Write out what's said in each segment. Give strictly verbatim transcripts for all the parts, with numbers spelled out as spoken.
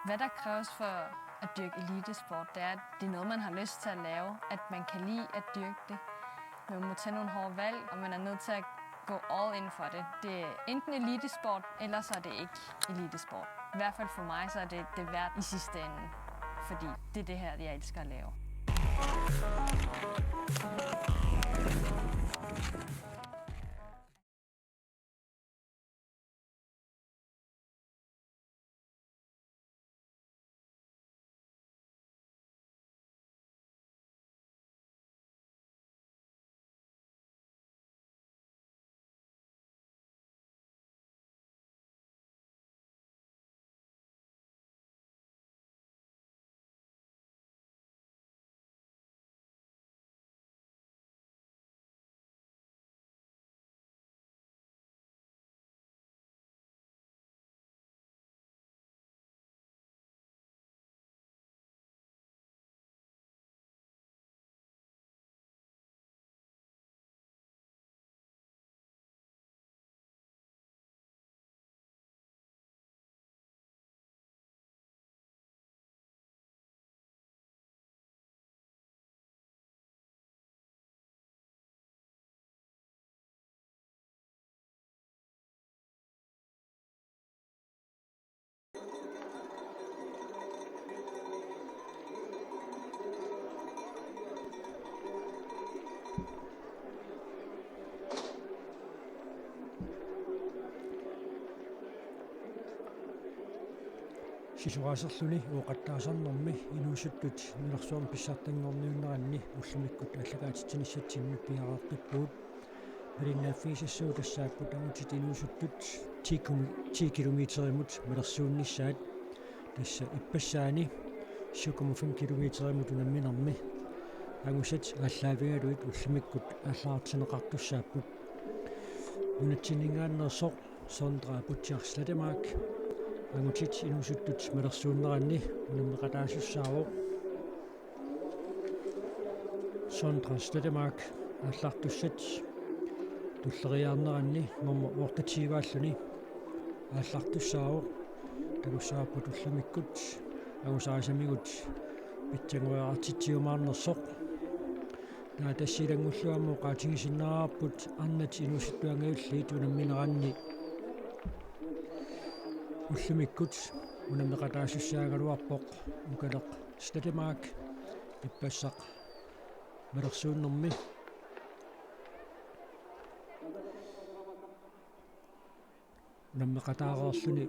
Hvad der kræves for at dyrke elitesport, det er, at det er noget, man har lyst til at lave, at man kan lide at dyrke det. Man må tage nogle hårde valg, og man er nødt til at gå all in for det. Det er enten elitesport, eller så er det ikke elitesport. I hvert fald for mig, så er det det værd i sidste ende, fordi det er det her, jeg elsker at lave. Sisoraaserluni ooqattaasarnermi inuusuttut nunarsuarmi pissartanngorniunneranni ullumikkut aallakaatitsinissatsinni piareeqqippugut. Malinnaaffigisassagut tassaapput angutit inuusuttut ti kilometerimut malersuunnissaat. Tassa ippassaani syv komma fem kilometerimut unamminermi angusat aallaavigalugit ullumikkut aallartinneqartussaapput. Nunatsinninngaanneersoq Sondre Butcher Slettemark angutit inuusuttut malersuunneranni unammeqataasussaavoq. Sondre Slettemark aallartussat tulleriiaarneranni nummer otteogtyve-alluni aallartussaavoq. Takussavarput ullumikkut angusaassamigut pitsanngoriartitsiumaarnersoq. Taava tassa ilanngullugu aamma oqaatigisinnaavarput arnat inuusuttut angajulliit unammineranni. Ullumikkut unammeqataasussaagaluarpoq Ukaleq Slettemark ippassaq malersuunnermi. Unammeqataareerluni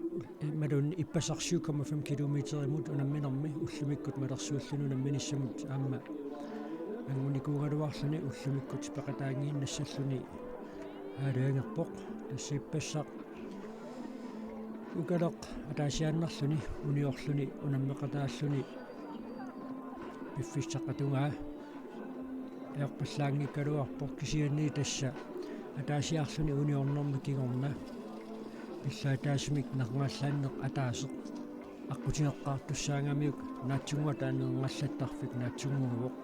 imaluunniit ippassaq syv komma fem kilometerimut unamminermi ullumikkut malersuulluni unamminissamut aamma angunikuugaluarluni ullumikkut peqataannginnassalluni aalajangerpoq. Tassa ippassaq Ukaleq ataasiaannarluni uniorluni unammeqataalluni piffissaq atugaa ajorpallaanngikkaluarpoq, kisianni tassa ataasiarluni uniornermi kingorna pillaataasumik nerngaallaanneq ataaseq aqqutigeqqaartussaagamiuk naatsunnguaq taanna nerngaallattarfik naatsunnguuvoq.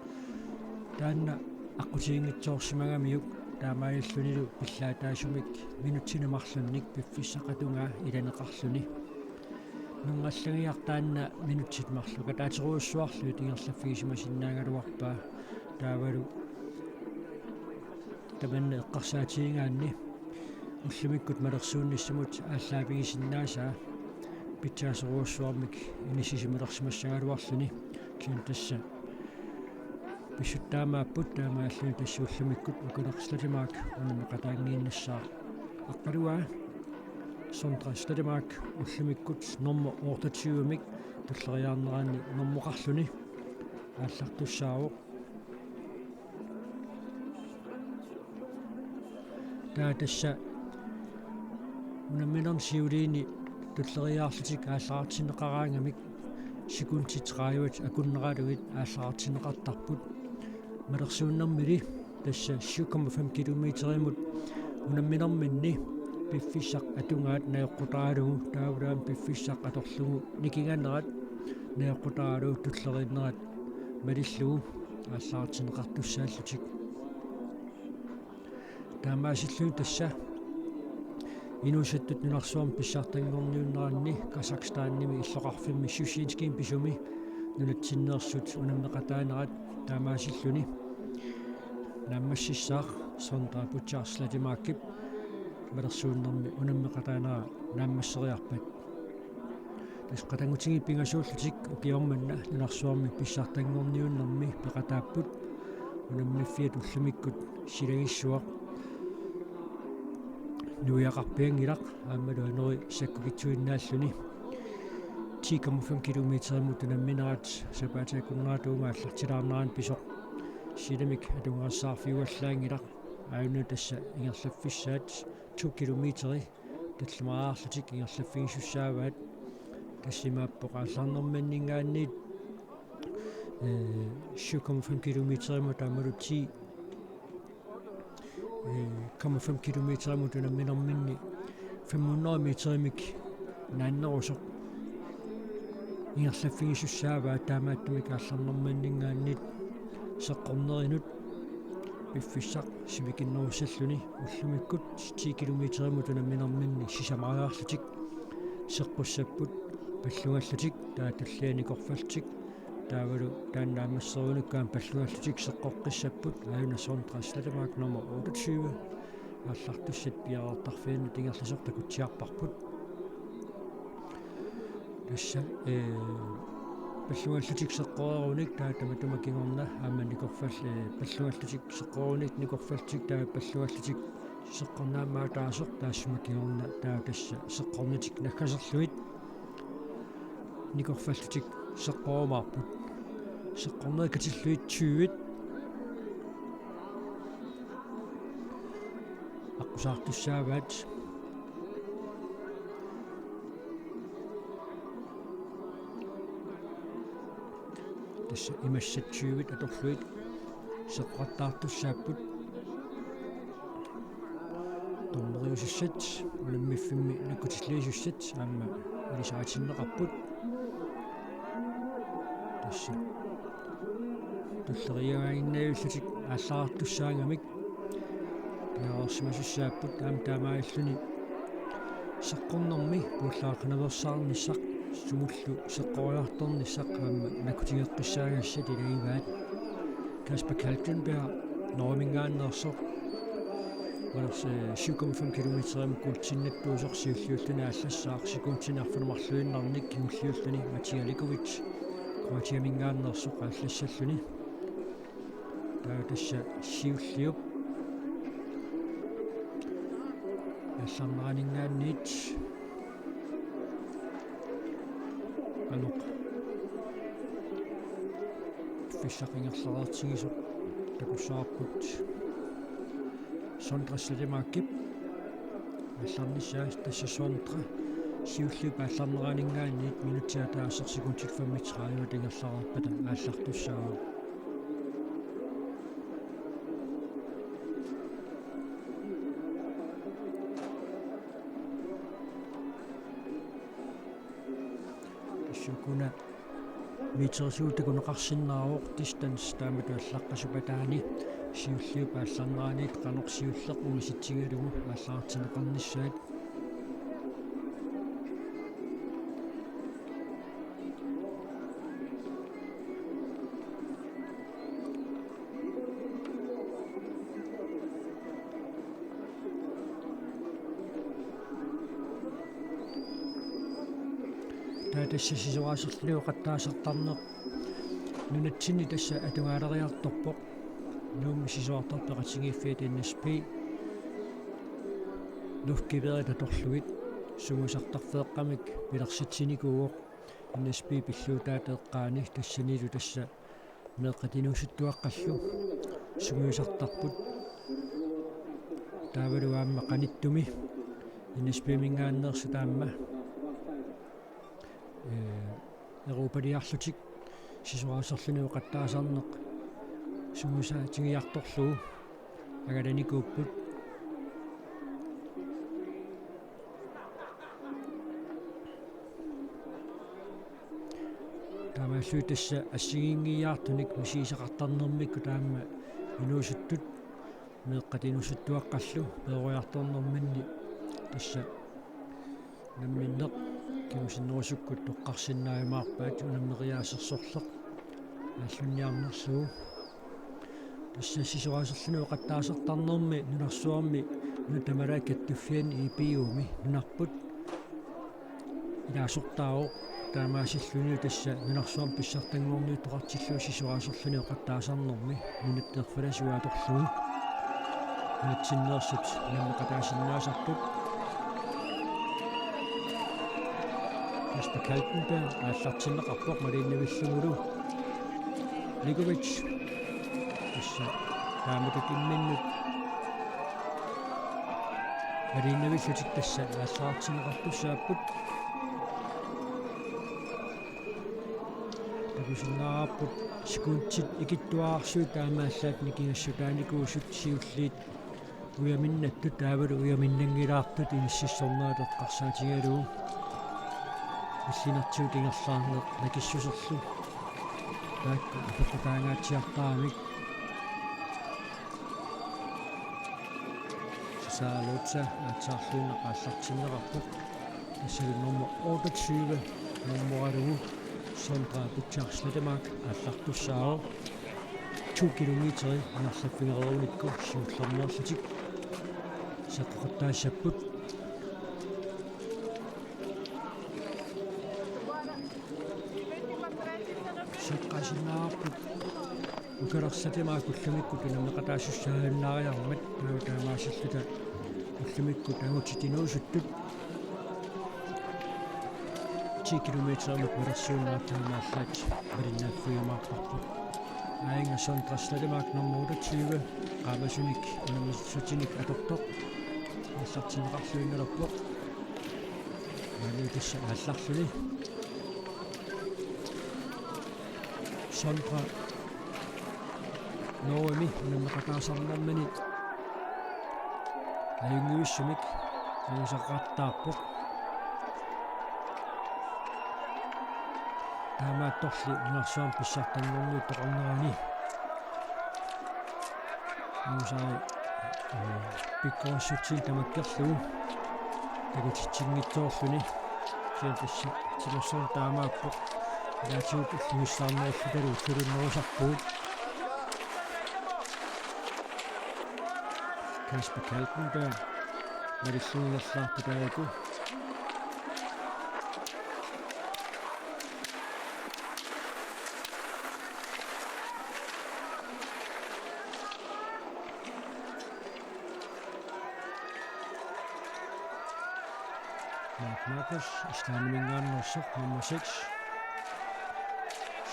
Taanna aqqutiginngitsoorsimagamiuk taamaalillunilu pillaataasumik minutsini marlunnik piffissaq atugaa ilaneqarluni. Nerngaallagiaq taanna minutsit marluk ataaterujussuarlugit ingerlaffigisimasinnaagaluarpaa. Taavalu tamanna eqqarsaatigigaanni ullumikkut malersuunnissamut aallaavigisinnaasaa pitsaasorujussuarmik inissisimalersimassagaluarluni. Kisianni tassa pissutsit taamaapput, taamaalilluni tassa ullumikkut Ukaleq Slettemark unammeqataanngiinnassaaq. Aqqalugaa Sondre Slettemark ullumikkut nummer otteogtyve-mik tulleriiaarneranni normoqarluni aallartussaavoq. Taava tassa unamminerni siuliini tulleriiaarlutik aallartinneqaraangamik sekundit tredive akunneralugit aallartinneqartarput. Malersuunnermili tassa syv komma fem kilometerimut unamminerminni piffissaq atugaat najoqqutaralugu taavalu aamma piffissaq atorlugu nikinganerat najoqqutaralugu tulleriinnerat malillugu aallartinneqartussaallutik. Taamaasilluni tassa inuusattut nunarsuarmi pissartanngorniunneranni Kazakhstanimi illoqarfimmi Sjutinskimi pisumi nunatsinneersut unammeqataanerat taamaasilluni naammassissaaq Sondre Butcher Slettemarkip malersuunnermi unammeqataanera naammasseriarpat. Tassa qatanngutigiit pingasuullutik ukioq manna nunarsuarmi pissartanngorniunnermi peqataapput, unammiffiat ullumikkut silagissuaq nuiaqarpianngilaq aammalu anori sakkukitsuinnaalluni. Ti komma fem kilometerimut unamminerat sapaatip akunnerata uuma aallartilaarnerani pisoq silamik atugarissaarfiuallaanngilaq, aajuna tassa ingerlaffissaat to kilometeri tallimariarlutik ingerlaffigisussaavaat. Tassa imaappoq aallarnerminninngaanniit, eh, syv komma fem kilometerimut aammalu ti, eh, komma fem kilometerimut unamminerminni fem hundrede meterimik naannerusoq ingerlaffigisussaavaat, taamaattumik aallarnerminninngaanniit seqqornerinut piffissaq sivikinnerussalluni ullumikkut ti kilometerimut unamminerminni sisamariarlutik seqqussapput pallugallutik, taava tulliani nikorfallutik, taavalu taanna naammasserunikkaa pallugallutik seqqoqqissapput, aajuna Sondre Slettemark nummer otteogtyve aallartussat piareertarfiannut ingerlasoq takutsiarparput. Tassa, eh, pallugallutik seqqoreerunik taava tamatuma kingorna aamma nikorfal-, eh, pallugallutik seqqoreerunik nikorfallutik taava pallugallutik seqqorneq aamma ataaseq taassuma kingorna taava tassa seqqornitik naggaserlugit nikorfallutik seqqorumaarput. Seqqornerit katillugit tyvit aqqusaartussaavaat. Tassa imassat tyvit atorlugit seqqoqattaartussaapput. Dommeriusussat unammiffimmi nakkutilliisussat aamma ilisaritinneqarput. Tassa tulleriiaannaavillutik aallarartussaagamik piareersimasussaapput, aamma taamaalilluni seqqornermi puullaaqinaveersaarnissaq sumullu seqqoriartornissaq aamma nakkutigeqqissaagassat ilagivaat. Kasper Kaltenberg Norgeminngaanneersoq, malersu-, eh, syv komma fem kilometerimut guldtinnattuusoq siulliulluni aallassaaq, sekuntinut arfineq-marluinnarnik kingulliulluni Matija Lekovic Kroatiaminngaanneersoq aallassalluni. Taava tassa siulliup aallarneraninngaanniit qanoq piffissaq ingerlareertigisoq takussavarput. Sondre Slettemarkip aallarnissaa, tassa Sondre siulliup aallarneraninngaanniit minutsit ataaseq sekundit femogtredive ingerlareerpata aallartussaavoq. Tassa ukuna meterisigut takuneqarsinnaavoq distance taamatut allaqqasupataani, siulliup aallarneraniit qanoq siulleq unisitsigalugu aallartinneqarnissaat. Taava tassa sisoraaserluni oqattaasartarneq nunatsinni tassa atugaaleriartorpoq. Nuummi Sisorartarfik Peqatigiiffiata N S B luftgeværit atorlugit sungiusartarfeeqqamik pilersitsinikuuvoq N S B pilluutaata eqqaani, tassanilu tassa meeqqat inuusuttuaqqallu sungiusartarput. Taavalu aamma qanittumi N S B-minngaanneersut aamma, eh, europaliarlutik sisoraaserluni oqattaasarneq sungiusaatigiartorlugu angalanikuupput. Taamaallutik tassa assigiinngiiaartunik misigisaqartarnermikkut taama inuusuttut, meeqqat inuusuttuaqqallu peroriartornerminni tassa unammineq kingusinnerusukkut toqqarsinnaajumaarpaat, unammeriaasersorleq aallunniarnerlugu. Tassa sisoraaserluni oqattaasartarnermi nunarsuarmi una tamalaat kattuffianni I P U-mi nunarput ilaasortaavoq, taamaasilluni tassa nunarsuarmi pissartanngorniuttoqartillugu sisoraaserluni oqattaasarnermi nunatta erfalasuat atorlugu. Nunatsinneersut unammeqataasinnaasarput. Kasper Kaltenberg aallartinneqarpoq malinnavillugulu. Likovic. Tassa taamatut imminnut malinnavillutik tassa aallartinneqartussaapput. Takusinnaavarput sekundit ikittuararsuit taamaallaat nikingassutaanikuusut siulliit ujaminnattut taavalu ujaminnanngilaartut inississornerat eqqarsaatigalugu. Illinertigut ingerlaarneq nakissuserlu taakku apeqqutaangaatsiartaramik. Sisaalutsa aatsaarluinnaq aallartinneqarpoq. Tassalu nummer otteogtyve, nummerugalugu Sondre Butcher Slettemark aallartussaavoq. To kilometeri ingerlaffigereerunikku siullermeerlutik seqqoqattaassapput. Seqqaasinnaavarput. Ukalersatemaak ullumikkut unammeqataasussaajunnaariarmat, taava taamaasilluta ullumikkut angutit inuusuttut ti kilometerimut malersuunnerat taamaallaat malinnaaffigiumaarparput. Aajuna Sondre Slettemark nummer otteogtyve, qaamasunik unammissutinik atortoq aallartinneqarluinnalerpoq. Maani tassa aallarluni. Sondre Norgemi unammeqataasarnermini ajunngivissumik angusaqartarpoq. Taamaattorli nunarsuarmi pissartanngorniuttoqarnerani angusai, ee, pikkorissutsinni tamakkerlugu takutitsinngitsoorluni. Kisianni tassa timersorneq taamaappoq. Ilaatigut ullumissaarnerulluta ulluinnarusarpugut. Kasper Kaltenberg malillugu ingerlaartutaajuku. Mark Markus, Islandiminngaanneersoq, nummer seks.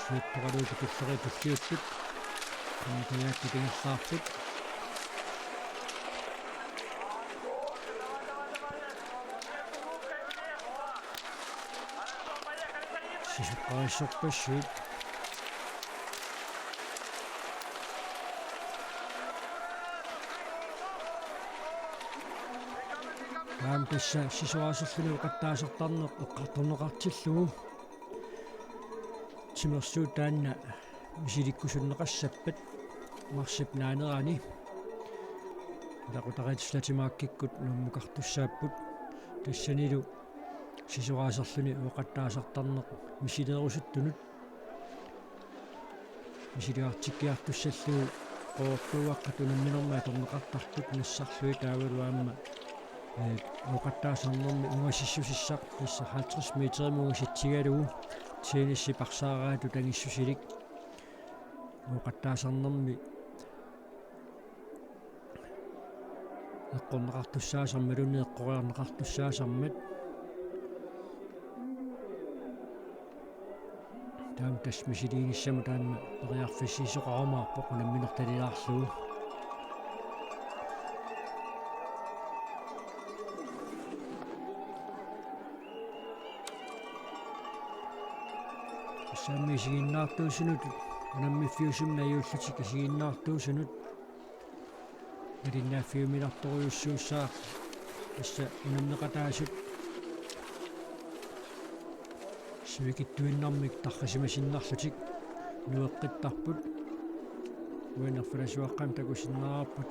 Siuttoraluuku tulleriit tulliuttut. Annikiaatsit ingerlaarput. Sisoqqarissorpassuit. Aamma tassa sisoraaserluni oqattaasartarneq eqqartorneqartillugu. Timersuut taanna misilikkusunneqassappat marsip naanerani. Ilaqutariit Slettemarkikkut unammukartussaapput. Tassanilu sisoraaserluni oqattaasartarneq misilerusuttunut misiliartikkiartussallugu qoortuuaqqat unamminermi atorneqartartut nassarlugit taavalu aamma, ee, oqattaasarnermi ungasissusissaq tassa halvtreds meterimut ungasitsigalugu tennisip arsaaraatut angissusilik oqattaasarnermi eqqorneqartussaasarmat, imaluunniit eqqoriarneqartussaasarmat. Taama tassa misiliinissamut taanna periarfissiisoqarumaarpoq unamminertalilaarlugu. Tassami isiginnaartuusunut, unammiffiusumik najuullutik isiginnaartuusunut malinnaaffiuminartorujussuussaaq. Tassa unammeqataasut Suvikittuinnarmik tarrisimasinnarlutik nueqqittarput. Uani erfalasuaqqamik takusinnaavarput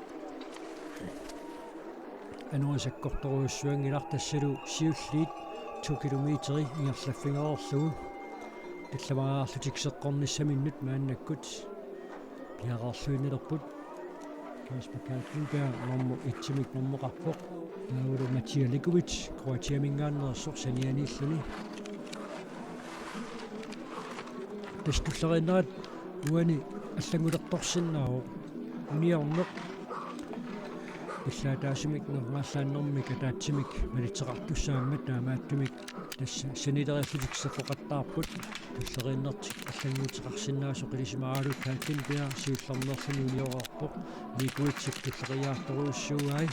anori sakkortorujussuanngilaq, tassalu siulliit to kilometeri ingerlaffigereerlugu tallamariarlutik seqqornissaminnut maannakkut piareerluinnalerput. Kasper Kalkenberg nummer et-imik nummeqarpoq. Taavalu Matija Likovic, Kroatiaminngaanneersoq, sanianiilluni. Tassa tulleriinnerat uani allanngulertorsinnaavoq uniorneq. Ullaaq taasumik nerngaallaannermik ataatsimik malitseqartussaammat, taamaattumik tassa sanileriarlutik seqqoqattaarput. Tulleriinnertik allannguuteqarsinnaasoq ilisimaaralugit Kalkenberg siullermeerluni unioreerpoq. Likovic tulleriiaartorujussuugai.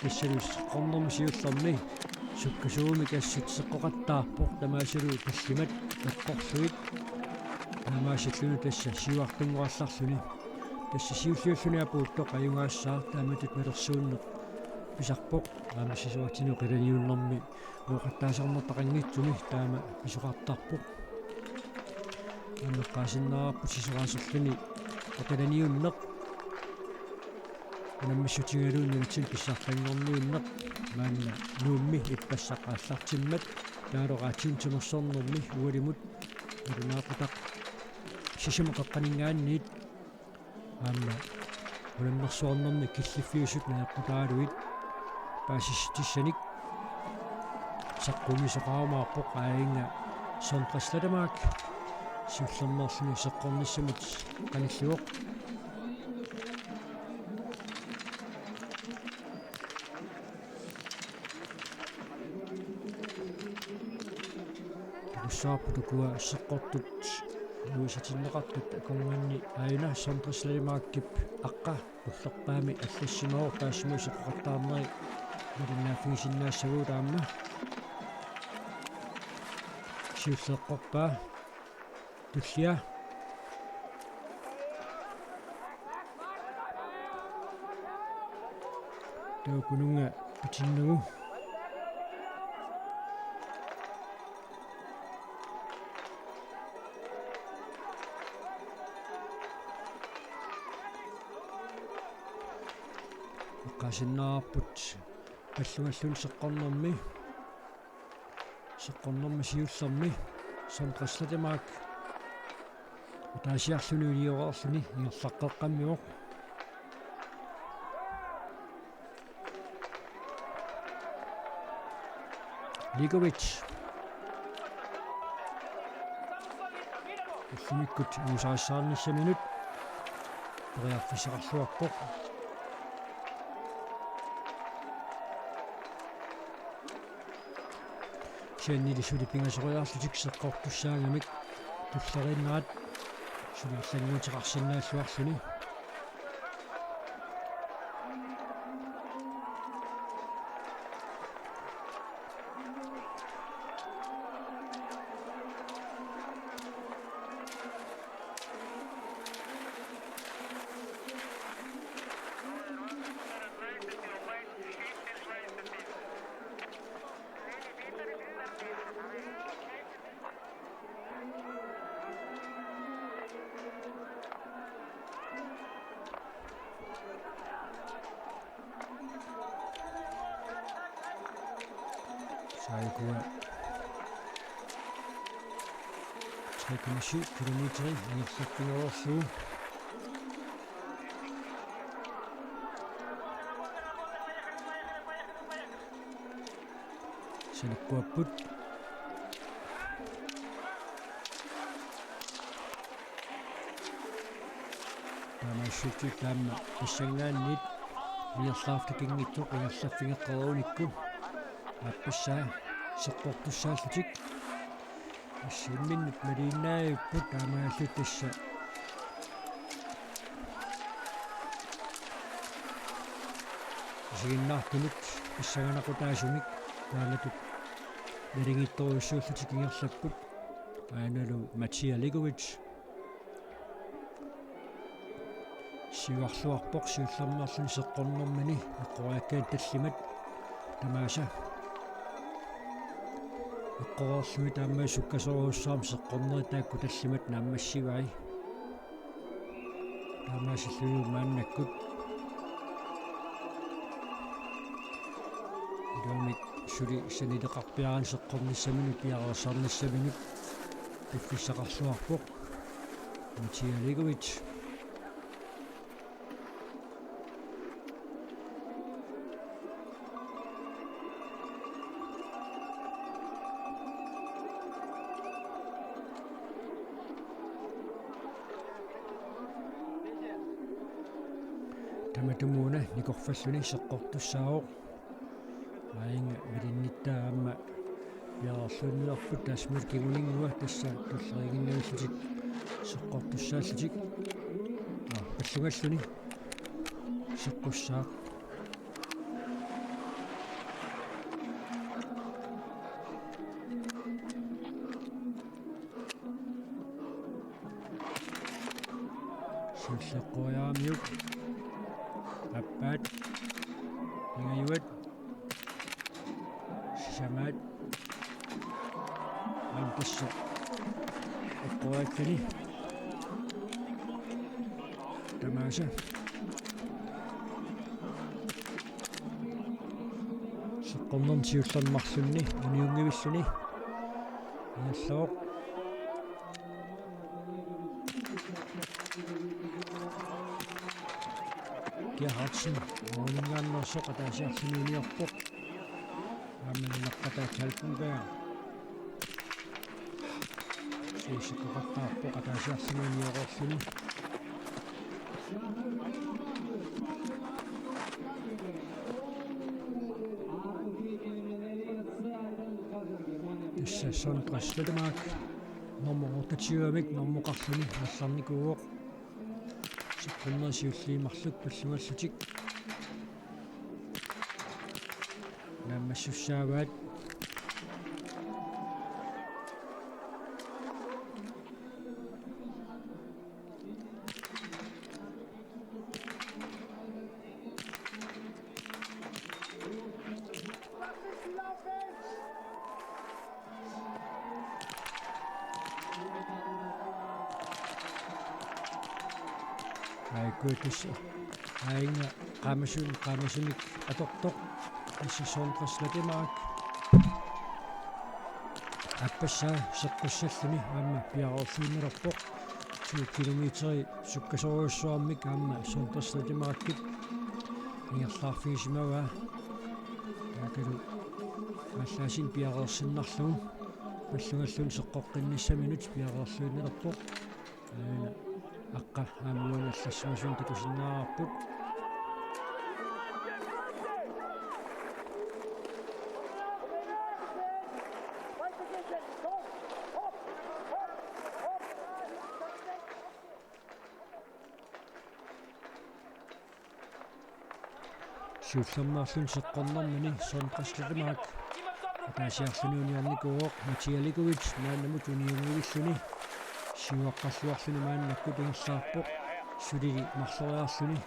Tassalu seqqornermi siullermi sukkasuumik assut seqqoqattaarpoq, tamaasalu tallimat eqqorlugit. Taamaasilluni tassa siuartunngorallarluni. Tassa siulliulluni apuuttoq ajugaassaaq, taamatut malersuunneq pisarpoq. Aamma sisoratinik qilaniunnermi ooqattaasarnertaqanngitsumi taama pisoqartarpoq. Aamma eqqaasinnaavarput sisoraaserluni atalaniunneq unammissutigalugu nunatsinni pissartanngorniunneq, maanna Nuummi ippassaq aallartimmat, taavalu Radium Timersornermi ualimut nalunaaqutaq sisamat qeqqaninngaanniit aamma unammersuarnermi killiffiusut najoqqutaaluit paasissutissanik saqqummisoqarumaarpoq, aajuna Sondre Slettemark siullermeerluni seqqornissamut qanillivoq. Takussavarput ukua seqqortut nuisatinneqartut akornanni aajuna Sondre Slettemarkip aqqa qullerpaami allassimavoq, taassuma seqqoqattaarneri malinnaaffigisinnaassavagut aamma. Siulleq eqqorpaa. Tullia. Taava Kununnga pitinnagu. Eqqaasinnaavarput pallugalluni seqqornermi. Seqqornermi siullermi Sondre Slettemark ataasiarluni unioreerluni ingerlaqqeqqammivoq. Likovic. Ullumikkut angusarissaarnissaminut periarfissaqarluarpoq. Kisiannili suli pingasoriarlutik seqqortussaagamik tulleriinnerat suli allannguuteqarsinnaalluarluni. Saikua. Tre komma syv kilometer ingerlaffigereerlugu. Sanikkuapput. Taamaassuutit taama tassanngaanniit ingerlaarfik takinngitsoq ingerlaffigeqqereerunikku aappassaa seqqortussaallutik. Assimminnut maliinnaajupput taamaalillutik tassa. Isiginnaartunut pissanganaqutaasumik taamatut nalingittorujussuullutik ingerlapput. Aanalu Matija Likovic siuarluarpoq siullermeerluni seqqornermini eqqoriakkaanni tallimat tamaasa. Eqqorlugu taama sukkasoorujussuarmik seqqornerit taakku tallimat naammassivai. Taamaasillunilu maannakkut iluamik suli sanileqarpiarani seqqornissaminut piareersarnissaminut piffissaqarluarpoq Matija Legovic. Tamatumuuna nikorfalluni seqqortussaavoq. Aajuna malinnittaaq aamma piareerluinnalerput, taassuma kinguninnguaq tassa tulleriiginnarlutik seqqortussaallutik. Aa, pallungalluni seqqussaaq. Siulleqqoriaramiuk. Aappaat. Pingajuat. Sisamaat. Aamma tassa eqqoriakkani tamaasa. Seqqornermi siullermi marlunni uniunngivilluni ingerlavoq. Gerhardsen måliminngaanneersoq ataasiarluni uniorpoq. Aamma nunaqqataa Kaltenberg. Suussikkoqattaarpoq ataasiarluni unioreerluni. Tassa Sondre Slettemark nummer otteogtyve-mik normoqarluni aallarnikuuvoq. Seqqornerit siulliit marluk pallungallutik naammassussaavaat. Aikuitus aajuna qaamasun-, qaamasunik atortoq. Tassa Sondre Slettemark. Aappassaa seqqussalluni aamma piareerluinnalerpoq. Tyve kilometeri sukkasoorujussuarmik aamma Sondre Slettemarkip ingerlaarfigisimavaa. Taakkualu aallaasinik piareersinnarlugu pallungalluni seqqoqqinnissaminut piareerluinnalerpoq. Aajuna aqqa aamma uani allassimasuni takusinnaavarput. Siullermi marlunni seqqornermini Sondre Slettemark ataasiarluni uniornikuuvoq. Matija Legovic maannamut uniunngivilluni siuaqqalluarluni maannakkut ingerlaarpoq. Sulili marloriarluni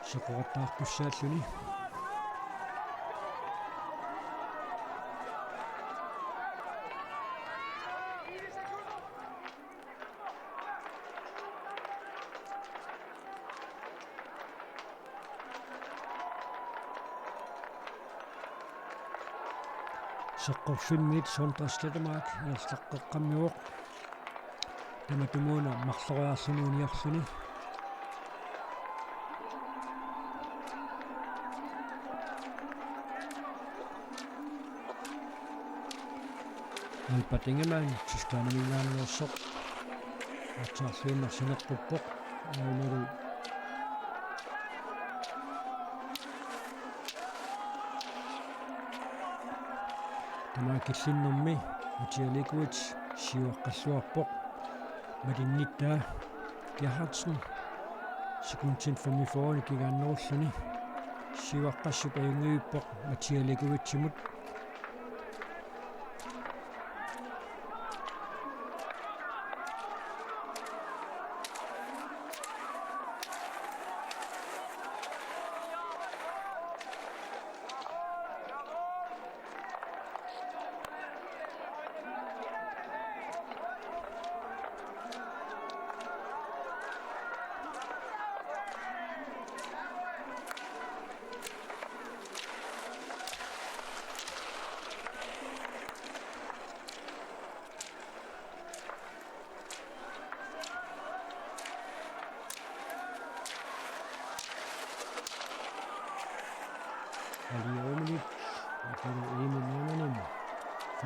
seqqoqattaartussaalluni. Seqqorfimmiit Sondre Slettemark ingerlaqqeqqammivoq. Tamatumuuna marloriarluni uniorluni. Albert Ingemann, Tysklandiminngaanneersoq. Aatsaarluinnaq saneqquppoq. Aammalu tamaat killinnermi Matija Legovic siuaqqalluarpoq. Malinnittaa Gerhardsen sekundit femogfyrre-nik ingerlanerulluni siuaqqassup ajunngivippoq Matija Legovicimut.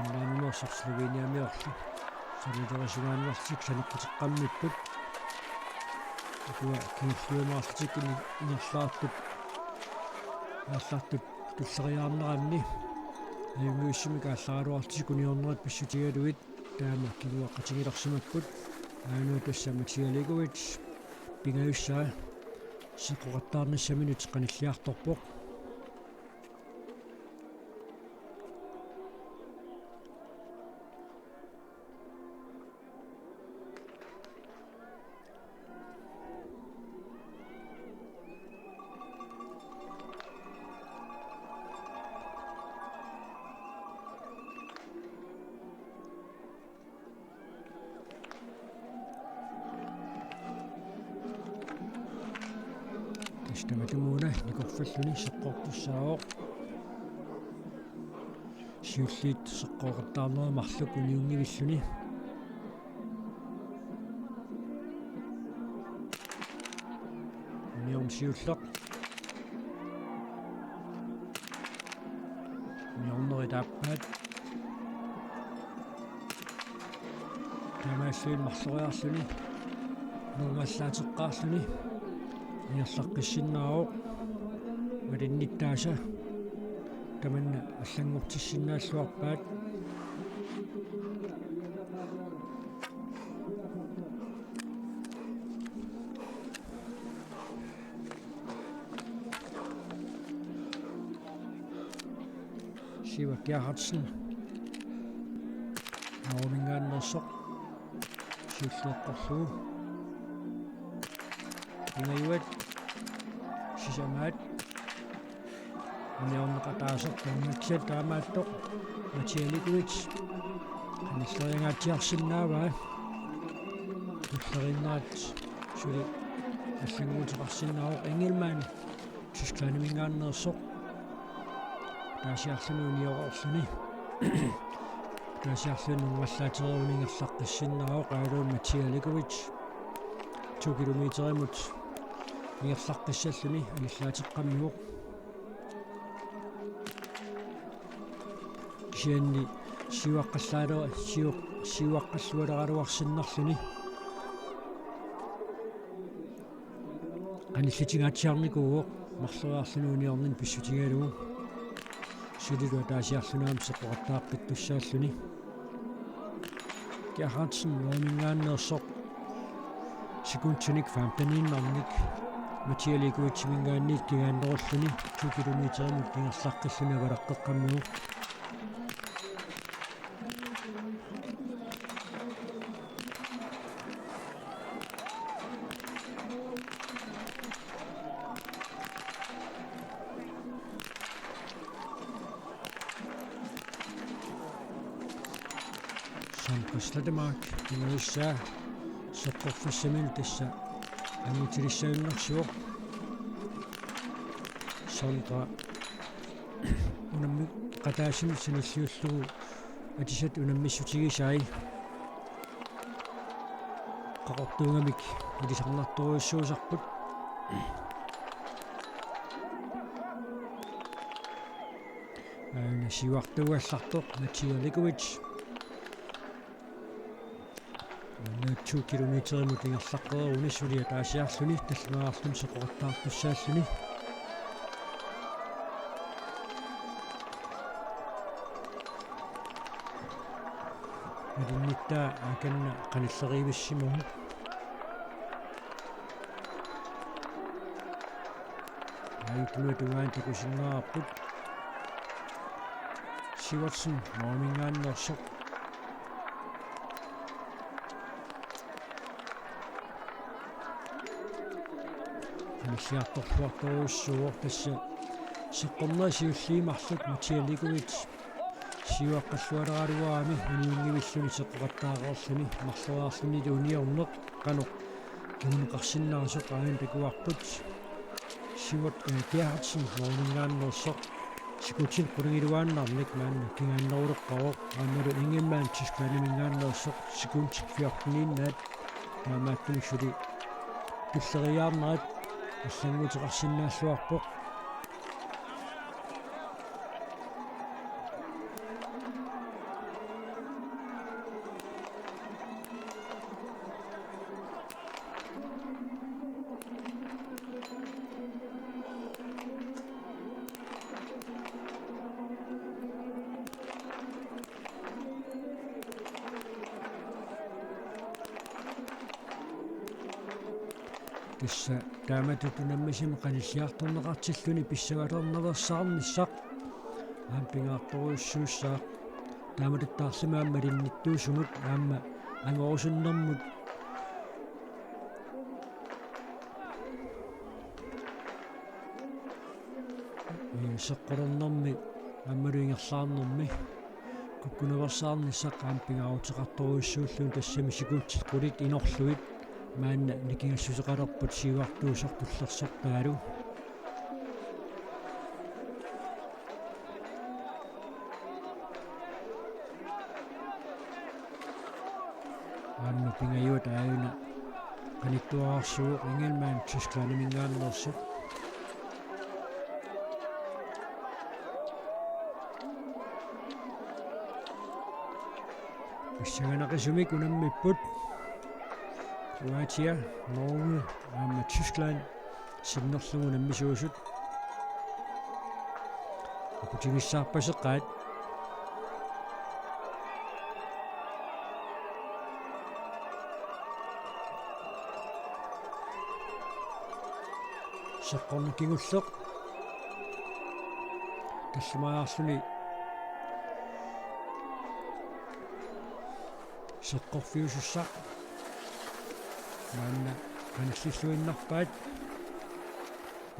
Finlandimeersoq Sloveniamiorlu sanilerisugaannarlutik saneqquteqqammipput. Ukua kingulliumaarlutik ini-, ingerlaartut, aallartut tulleriiaarneranni ajunngivissumik aallaraluarlutik uniornerit pissutigalugit taama kinguaqqatigilersimapput. Aajuna tassa Matija Legovic pingajussaa seqqoqattaarnissaminut qanilliartorpoq. Tassa tamatumuuna nikorfalluni seqqortussaavoq. Siulliit seqqoqattaarnerat marluk uniunngivilluni. Uniorneq siulleq. Uniornerit aappaat. Taamaalilluni marloriarluni nungallaateqqaarluni ingerlaqqissinnaavoq. Malinnittaasa tamanna allanngortissinnaalluarpaat. Siva Gerhardsen. Norgeminngaanneersoq. Siulleeqqorlugu. Pingajuat. Sisamaat. Uniorneq ataaseq taamaatsiaq taamaattoq. Matija Legovic. Qanilleriangaatsiarsinnaavaa. Tulleriinnerat suli allannguuteqarsinnaavoq Engelmann. Tysklandiminngaanneersoq. Ataasiarluni unioreerluni. Ataasiarluni nungallaatereerluni ingerlaqqissinnaavoq aajuna Matija Legovic. To kilometerimut ingerlaqqissalluni anillaateqqammivoq. Kisianni siuaqqallaalera-, siu-, siuaqqallualeraluarsinnarluni. Qanillitingaatsiarnikuuvoq marloriarluni uniorneq pissutigalugu. Sulilu ataasiarluni aamma seqqoqattaaqqittussaalluni. Gerhardsen Norgeminngaanneersoq sekundinik femteniinnarnik Matija Legoviciminngaanniit kingaannerulluni to kilometerimut ingerlaqqilluni avalaqqeqqammivoq. Sandra Slettemark pingajussaa seqqorfissaminut tassa angutilissajunnersuuvoq. Sandra unammeqataasinut sanilliullugu atisat unammissutigisai qaqortuugamik ilisarnartorujussuusarput. Aajuna siuartuugallartoq Matija Legovic. Aajuna to kilometerimut ingerlaqqereeruni suli ataasiarluni tallimaarluni seqqoqattaartussaalluni. Malinnittaa aakanna qanilleriivissimavoq. Aajuna tungaanut takusinnaavarput. Sivertsen Norgeminngaanneersoq. Qanilliartorluartorujussuuvoq tassa seqqornerit siulliit marluk Matija Legovic siuaqqallualeraluarami uniunngivilluni seqqoqattaareerluni marloriarlunilu uniorneq qanoq kinguneqarsinnaasoq aajuna takuarput. Sivert, eh, Gerhardsen Norgeminngaanneersoq sekundit qulingiluaannarnik maanna kingaanneruleqqavoq, aammalu Engelmann Tysklandiminngaanneersoq sekundit fjorteniinnaat taamaattumik suli tulleriiaarnerat allannguuteqarsinnaalluarpoq. Tassa taamatut unammisumik qanilliartorneqartilluni pissangalernaveersaarnissaq. Aamma pingaartorujussuussaaq. Taamatuttaarlumi aamma malinnittuusumut aamma angorusunnermut. Ee, seqqolernermi aammalu ingerlaarnermi kukkunaveersaarnissaq aamma pingaaruteqartorujussuulluni, tassami sekundit qulit inorlugit maanna nikingassuseqalerput siuartuusoq tullersortaalu. Aamma pingajuat aajuna qanittuararsuuvoq, Ingelmann Tysklandiminngaanneersoq. Pissanganaqisumik unammipput. Kroatia, Norge aamma Tyskland sinnerlugu unammisuusut. Aputigissaarpaseqaat. Seqqorneq kingulleq. Tallimariarluni seqqorfiusussaq. Maanna qanillilluinnarpaat.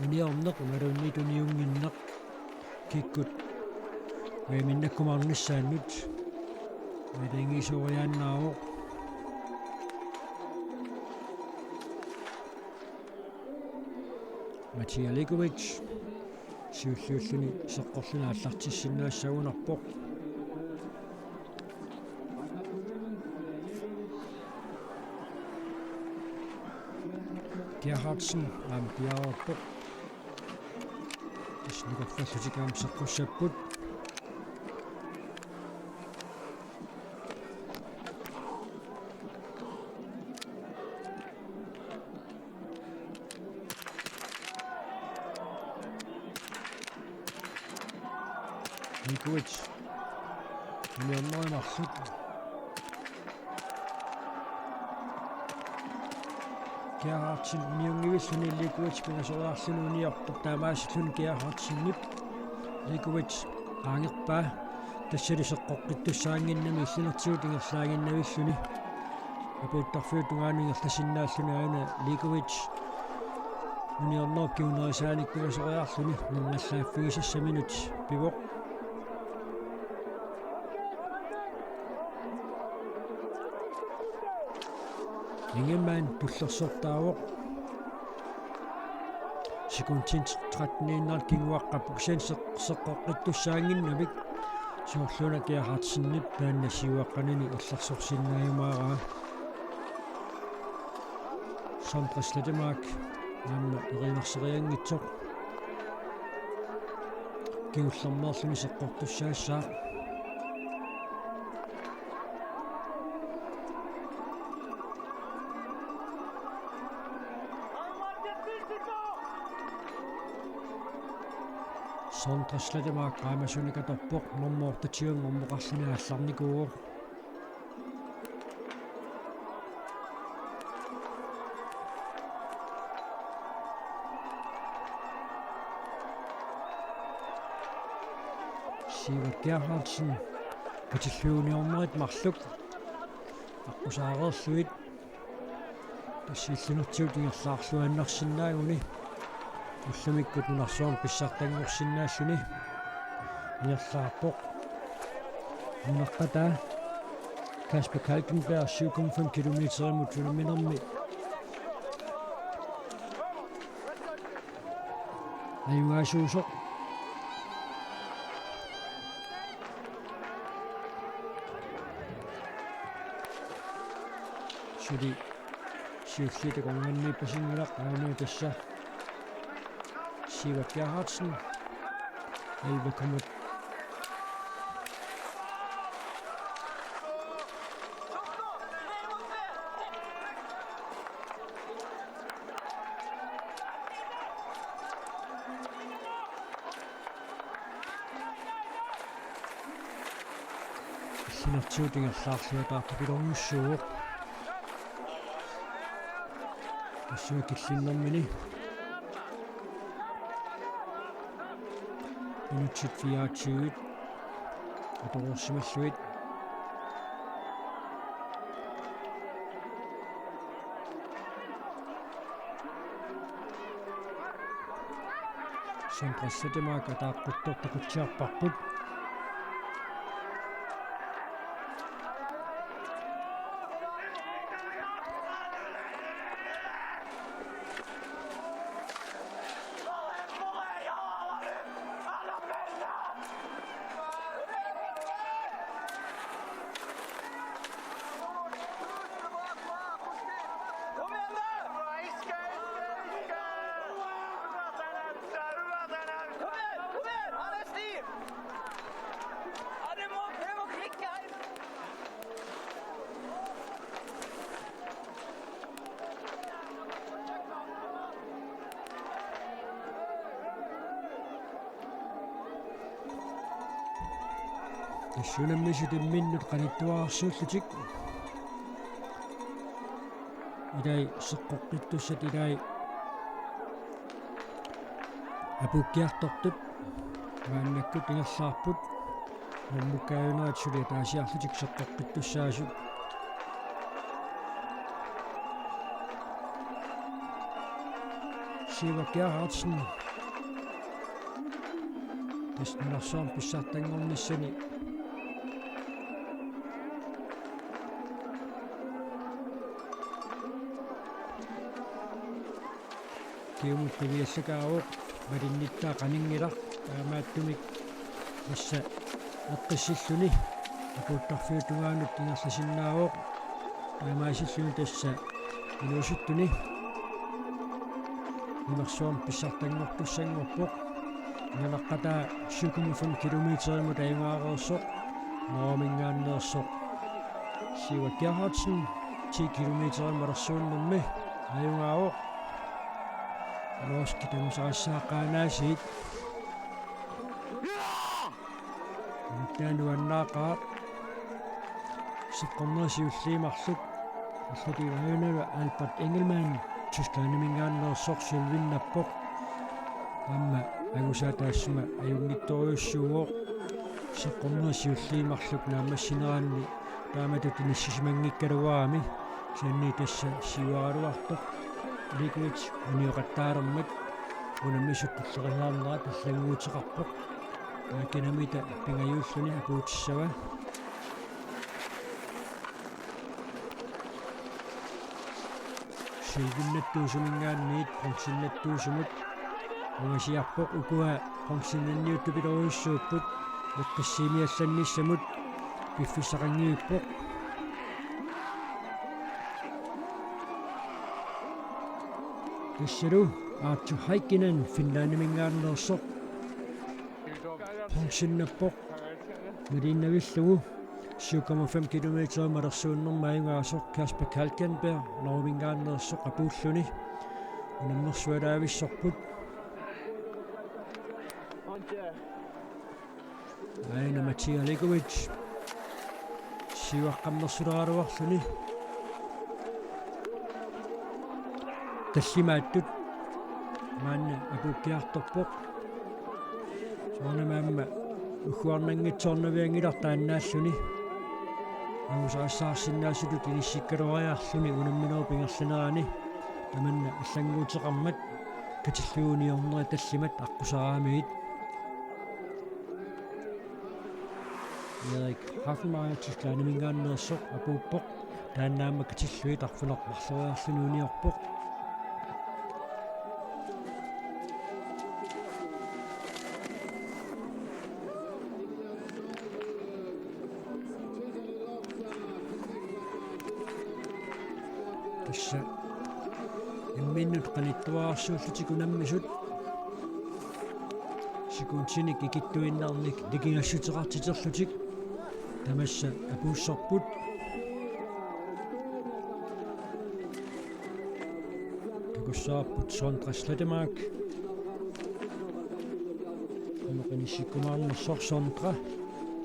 Uniorneq imaluunniit uniunnginneq kikkut V M-innakkumaarnissaannut aalajangiisoriaannaavoq. Matija Legovic siulliulluni seqqorluni aallartissinnaassagunarpoq. Gerhardsen aamma piareerpoq. Tassa nikorfallutik aamma seqqussapput. Legovic. Uniornerit marluk. Gerhardsen uniunngivilluni Legovic pingasoriarluni uniorpoq, taamaasilluni Gerhardsenip Legovic qaangerpaa. Tassali seqqoqqittussaannginnami illinertigut ingerlaannginnavilluni. Apuuttarfiup tungaanut ingerlasinnaalluni aana Legovic uniornerup kingunerisaanik pingasoriarluni nunnallaaffigisassaminut pivoq. Ingemann tullersortaavoq. Sekundit tretten-iinnarnik kinguaqqapput, kisianni seq-, seqqoqqittussaannginnamik. Soorluuna Gerhardsenip taanna siuaqqanini illersorsinnaajumaaraa. Sondre Slettemark aamma eriinerserianngitsoq. Kingullermeerluni seqqortussaassaaq. Sondre Slettemark qaamasunik atorpoq, nummer otteogtyve-nngorneqarluni aallarnikuuvoq. Sivert Gerhardsen, katillugu uniornerit marluk aqqusaareerlugit. Tassa illinertigut ingerlaarluinnarsinnaaguni ullumikkut nunarsuarmi pissartanngorsinnaalluni ingerlaarpoq. Nunaqqataa Kasper Kalkenberg syv komma fem kilometerimut unamminermi ajugaasuusoq. Suli siulliit akornanniippasinngilaq, aamma tassa Sivert Gerhardsen. Elleve komma Illinertigut ingerlaarluataartupilornussuuvoq. Tassunga killinnermini minutsit fireogtyve atoreersimallugit. Sondre Slettemark ataaqquttoq takutsiarparput. Tassunga unammisut imminnut qanittuararsuullutik. Ilai seqqoqqittussat ilai apuukkiartortut maannakkut ingerlaarput. Nuummukkaajunerit suli ataasiarlutik seqqoqqittussaasut. Siva Gerhardsen. Tassa nunarsuarmi pissartanngornissani. Kingumut qiviallakaavoq, malinnittaaq qaninngilaq, taamaattumik tassa eqqissilluni apuuttarfiup tungaanut ingerlasinnaavoq, taamaasilluni tassa inuusuttuni nunarsuarmi pissartanngortussanngorpoq. Inanaqqataa syv komma fem kilometerimut ajugaareersoq, Norgeminngaanneersoq Siva Gerhardsen ti kilometerimut alersuunnermi ajugaavoq. Norskit angusaqassaaq qaanaasiit. Nuttaa nuannaaqaaq. Seqqorneq siulliit marluk. Allatut ajunava Albert Engelmann, Tysklandiminngaanneersoq, sølvinnappoq. Aamma angusaa taassuma ajunngitsorujussuuvoq. Seqqorneq siulliit marluk naammassineranni taamatut inissisimanngikkaluarami. Kisianni tassa siuaraluartoq Likovic unioqattaalermat unammisut tulleriiaarnerat allannguuteqarpoq. Taakkunanitta pingajuulluni apuutissava. Sølvinnattuusuminngaanniit bronzennattuusumut ungasiarpoq. Ukua bronzenniuttupiloorujussuupput, eqqissiimiallannissamut piffissaqanngivippoq. Tassalu Arttu Heikkinen Finlandiminngaanneersoq bronzennappoq. Maliinnavillugu syv komma fem kilometer malersuunnermi ajugaasoq Kasper Kalkenberg Norgeminngaanneersoq apuulluni. Unammersualaavissorput. Aana Matija Likovic. Siuaqqammersuleraluarluni. Tallimaattut maanna apuukkiartorpoq. Soorunami aamma ugguarnanngitsoornavianngilarput taannaalluni. Angusaqassaarsinnaasutut inissikkaluariarluni unamminerup ingerlanerani tamanna allannguuteqarmat katillugu uniornerit tallimat aqqusaraamiit. Erik Hafenmeier Tysklandiminngaanneersoq apuuppoq. Taanna aamma katillugit arfineq-marloriarluni uniorpoq. Tassa imminnut qanittuararsuullutik unammisut. Sekuntinik ikittuinnarnik nikingassuteqartiterlutik tamassa apuussorput. Takussavarput Sondre Slettemark. Qanoq inissikkumaarnersoq Sondre.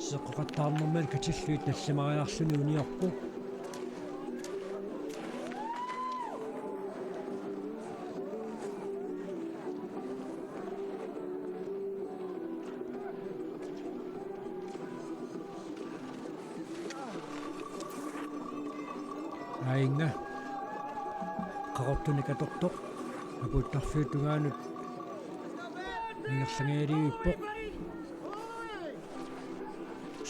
Seqqoqattaarnermini katillugit tallimariarluni uniorpoq. Aajuna qaqortunik atortoq apuuttarfiup tungaanut ingerlangajalivippoq.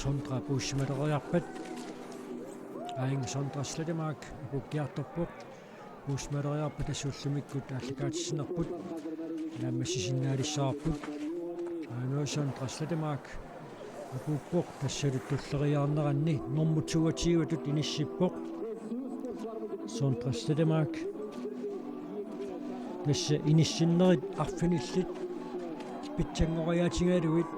Sondre apuussimaleriarpat. Aajuna Sondre Slettemark apuukkiartorpoq. Apuussimaleriarpat tassa ullumikkut aallakaatitsinerput naammassisinnaalissavarput. Aajuna Sondre Slettemark apuuppoq, tassalu tulleriiaarneranni normu toogtyve-tut inissippoq. Sondre Slettemark. Tassa inissinnerit arfinillit pitsanngoriaatigalugit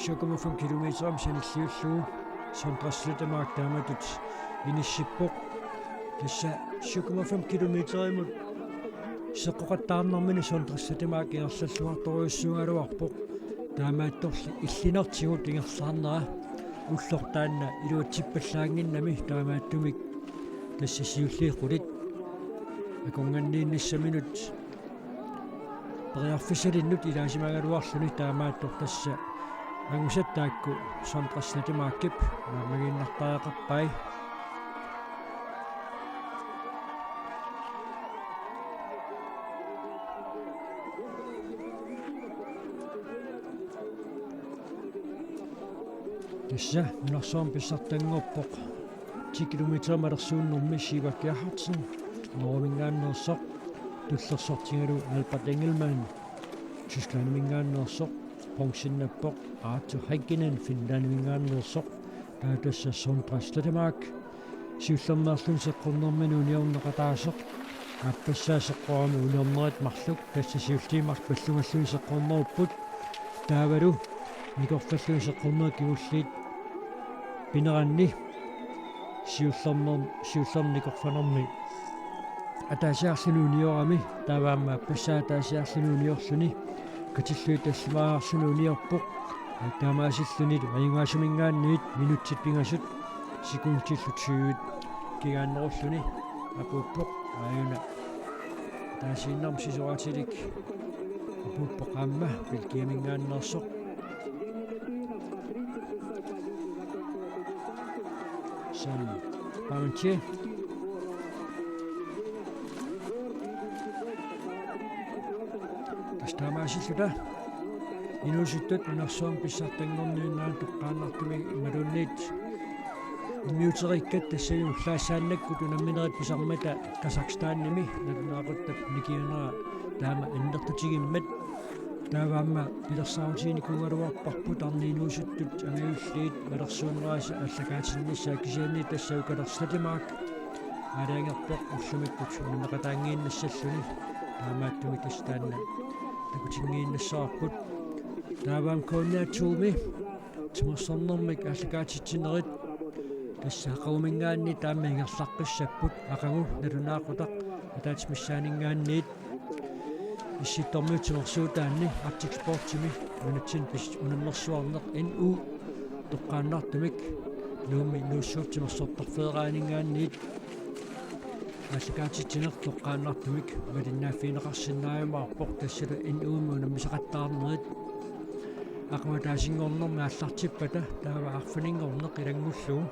syv komma fem kilometerimik sanilliullugu Sondre Slettemark taamatut inissippoq. Tassa syv komma fem kilometerimut seqqoqattaarnermini Sondre Slettemark ingerlalluartorujussuugaluarpoq. Taamaattorli illinertigut ingerlaarnera ulloq taanna iluatsippallaannginnami taamaattumik tassa siulliit qulit akornanniinnissaminut periarfissalinnut ilaasimagaluarluni. Taamaattoq tassa angusat taakku Sondre Slettemarkip naammagiinnartariaqarpai. Tassa nunarsuarmi pissartanngorpoq ti kilometer malersuunermi Sivert Gerhardsen Norgeminngaanneersoq, tullersortigalugu Albert Engelmann Tysklandiminngaanneersoq, bronzennappoq Arthur Heikkinen Finlandiminngaanneersoq, taava tassa Sondre Slettemark siullermeerluni seqqornermini uniorneq ataaseq. Aappassaa seqqorami uniornerit marluk, tassa siulliit marluk pallungalluni seqqornerupput. Taavalu nikorfalluni seqqornerit kingulliit pineranni siullerner-, siullerni nikorfanermi ataasiarluni uniorami, taava aamma aappassaa ataasiarluni uniorluni katillugit tallimariarluni uniorpoq. Taamaasilluni ajugaasuminngaanniit minutsit pingasut sekundillu tyve kigaannerulluni apuuppoq. Aajuna ataasiinnarmik sisoraatilik apuuppoq aamma Belgiaminngaanneersoq Sam Parmentier. Tassa taamaasilluta inuusuttut nunarsuarmi pissartanngorniunnerani toqqaannartumik imaluunniit immiuteriikkat, tassami ullaassaannakkut unamminerit pisarmata Kazakhstanimi nalunaaquttap nikinera taama annertutigimmat. Taava aamma pilersaarutiginikuugaluarparput arnat inuusuttut angajulliit malersuunnerisa aallakaatinnissaat, kisianni tassa Kalle Slettemark aalajangerpoq ullumikkut unammeqataanngiinnassalluni. Taamaattumik tassa taanna takutinngiinnassavarput. Taava aamma K N R to-mi timersornermik aallakaatitsinerit tassa aqaguminngaanniit taama ingerlaqqissapput, aqagu nalunaaqutaq ataatsip missaaninngaanniit Issittormiut timersuutaanni Arctic Sportsimi nunatsinni pis-, unammersuarneq N U toqqaannartumik Nuummi Nuussuup timersortarfeeraaninngaanniit aallakaatitsineq toqqaannartumik malinnaaffigineqarsinnaajumaarpoq, tassalu N U-mi unammisaqattaarnerit aqagu ataasinngornermi aallartippata taava arfininngorneq ilanngullugu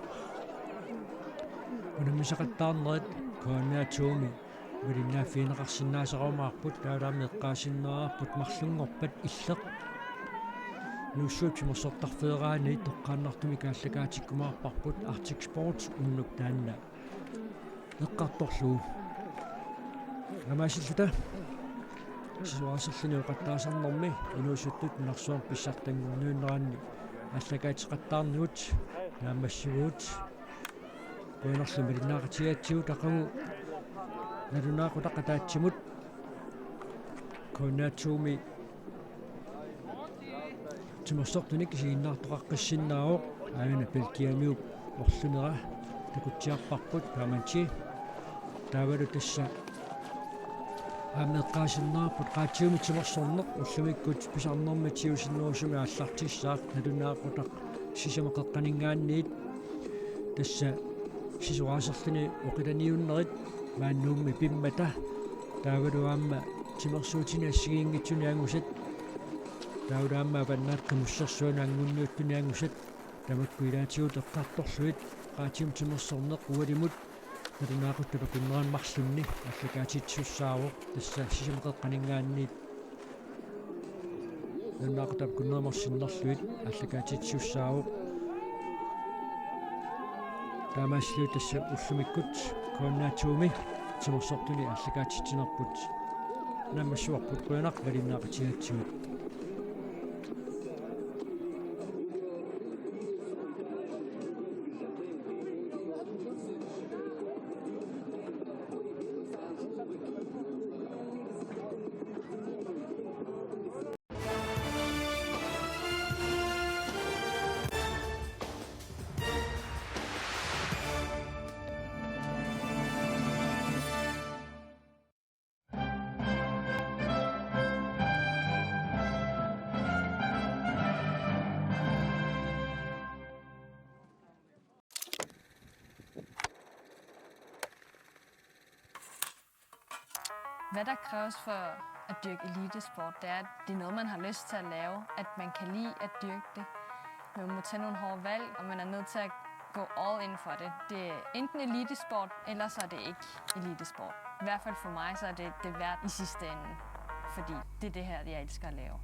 unammisaqattaarnerit K N R to-mi malinnaaffigineqarsinnaasarumaarput, taavalu aamma eqqaasinnaavarput marlunngorpat illeq Nuussuup timersortarfeeraani toqqaannartumik aallakaatikkumaarparput, Arctic Sports unnuk taanna eqqartorlugu. Taamaasilluta sisoraaserluni oqattaasarnermi inuusuttut nunarsuarmi pissartanngorniunneranni aallakaateqattaarnigut naammassivugut. Qujanarlu malinnaaqatigigatsigut, aqagu nalunaaqutaq ataatsimut K N R to-mi timersortunik isiginnaartoqaqqissinnaavoq, aajuna Belgiamiup orlunera takutsiarparput Parmentier. Taavalu tassa aamma eqqaasinnaavarput qaatsivimmi timersorneq ullumikkut pisarnermi tigusinnerusumik aallartissaaq nalunaaqutaq sisamat qeqqaninngaanniit. Tassa sisoraaserluni oqilaniunnerit maani Nuummi pimmata, taavalu aamma timersuutini assigiinngitsuni angusat, taavalu aamma Avannaata Qimussersuanut anngunniuttuni angusat, tamakku ilaatigut eqqartorlugit qaatsivimmi timersorneq ualimut Nalunaaqutap akunneranut marlunni aallakaatitsisussaavoq, tassa sisamat qeqqaninngaanniit nalunaaqutap akunneranut sinnerlugit aallakaatitsisussaavoq. Taamaalilluni tassa ullumikkut K N R to-mi timersortuni aallakaatitsinerput naammassivarput, qujanaq malinnaaqatigigatsigut. Hvad der kræves for at dyrke elitesport, det er, at det er noget, man har lyst til at lave, at man kan lide at dyrke det. Man må tage nogle hårde valg, og man er nødt til at gå all in for det. Det er enten elitesport, eller så er det ikke elitesport. I hvert fald for mig, så er det det værd i sidste ende, fordi det er det her, jeg elsker at lave.